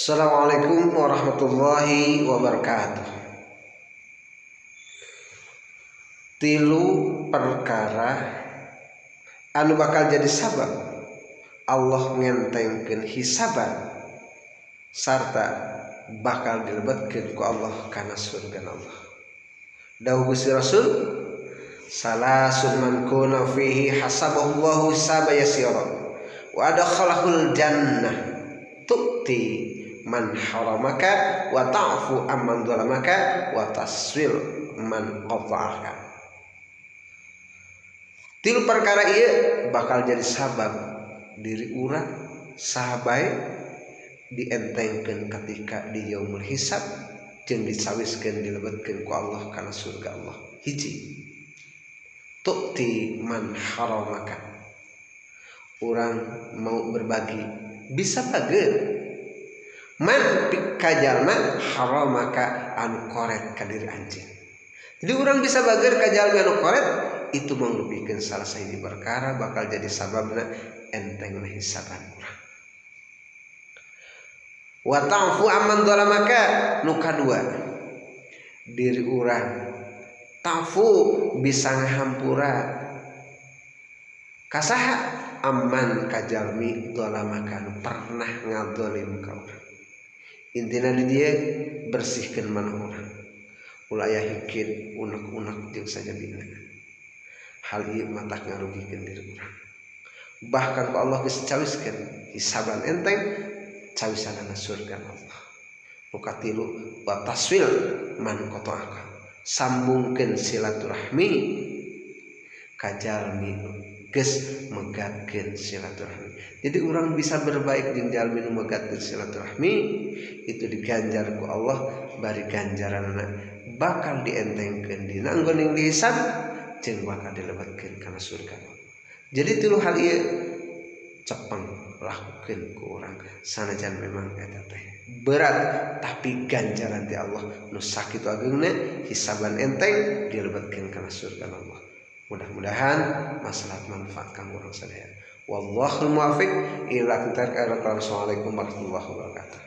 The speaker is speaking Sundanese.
Assalamualaikum warahmatullahi wabarakatuh. Tilu perkara anu bakal jadi sabab Allah ngentengkeun hisaban sarta bakal dilebetkeun ku Allah kana surga Allah. Dawuh Gusti Rasul, salasun man kuna fihi hasabahu hisaba yasira wa adkhalahul jannah tu'ti man haramaka wa ta'fu amman zalamaka wa taswil man qata'aka. Tilu perkara ieu bakal jadi sabab diri urang saha bae dientengkeun ketika di yaumul hisab jeung dicawiskeun dilebetkeun ku Allah kana surga Allah. Hiji, tu'ti man haramaka. Urang mau berbagi bisa bageun man kajalma haramaka anu koret ka diri anjeun. Jadi urang bisa bager ka jalmi anu koret itu mangrupikeun salah sahiji perkara bakal jadi sababna entengna hisaban urang. Wa ta'fu amman zalamaka, nu kadua diri urang ta'fu bisa ngahampura kasaha amman kajalmi zalamaka nu pernah ngazalim ka urang. Intina di dieu bersihkeun manah urang, ulah aya hikid unek-unek jeung sajabina. Hal ieu matak ngarugikeun diri urang. Bahkan ku Allah geus cawiskeun hisaban enteng cawisanana surga Allah. Nu katilu, wa taswil man qata'aka, sambungkeun silaturahmi ka jalmi geus megatkeun silaturahmi. Jadi urang bisa berbaik jeung jalmi nu megatkeun silaturahmi itu diganjar ku Allah, bari ganjaranna bakal dientengkeun dina anggon dihisab jeung bakal dilebetkeun kana surga. Jadi tilu hal ieu cepeng lakukeun ku urang sanajan memang eta teh berat, tapi ganjaran ti Allah nu sakitu ageungna, hisaban enteng, dilebetkeun kana surga Allah. Mudah-mudahan maslahat manfaat kanggo urang sadaya. Wallahul muwaffiq ila. Assalamualaikum warahmatullahi wabarakatuh.